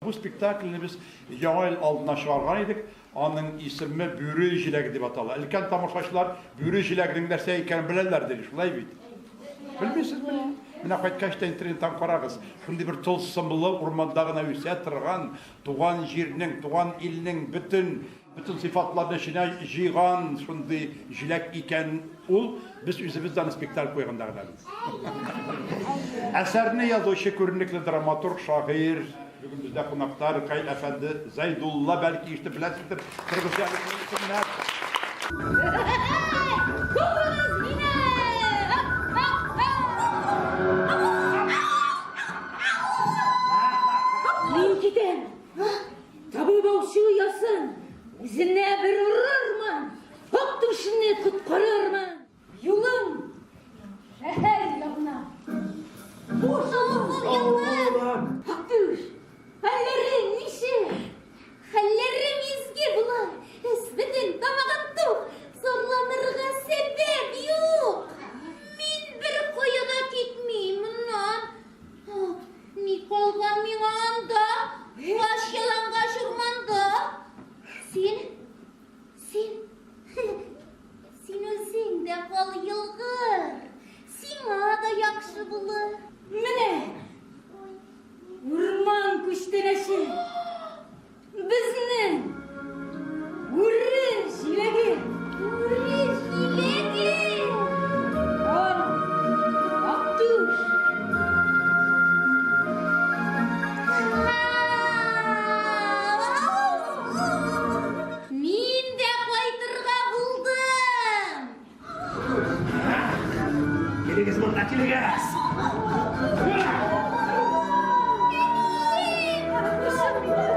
Бу спектакльне без Яңа ел алдына чыгарган идек. Аның исеме Бүре җиләге дип атала. Өлкән тамашачылар бүре җиләгенең нәрсә икәнен беләләрдер, шулай бит? Белмисезме? Менә кайткач та интернеттан карагыз. Шундый бер тылсымлы урманда гына үсә торган туган җирнең, туган илнең бөтен бөтен сыйфатларны эченә җыйган шундый җиләк икән ул. Без үзебез дә аны спектакль куйганда гына белдек. Әсәрне язучы күренекле драматург, шагыйрь, бүген бездә кунакта Ркаил әфәнде Зәйдулла, бәлки ишетеп беләсездер, торыгыз әле шул исемнәр. Куыгыз мине! Мин китәм. Табып аучы оясын, үзенә бер урырмын, ак түшне коткарырмын. Юлым шәһәр ягына. Буш елгыр. Ак түш, хәлләрең ничек? Хәлләрем изге була. Өс бөтен, тамагым тук. Зарланырга сәбәп юк. Мин бер кая да китмим моннан. Ни калган миңа анда, ач ялангач урманда? Син, син, син үзең дә кал, елгыр. Сиңа да яхшы булыр. Менә урман күчтәнәче. Безнең бүре җиләге. Бүре җиләге. Ал, Актүш. Мин дә кайтырга булдым. Килегез монда, килегез! Әни!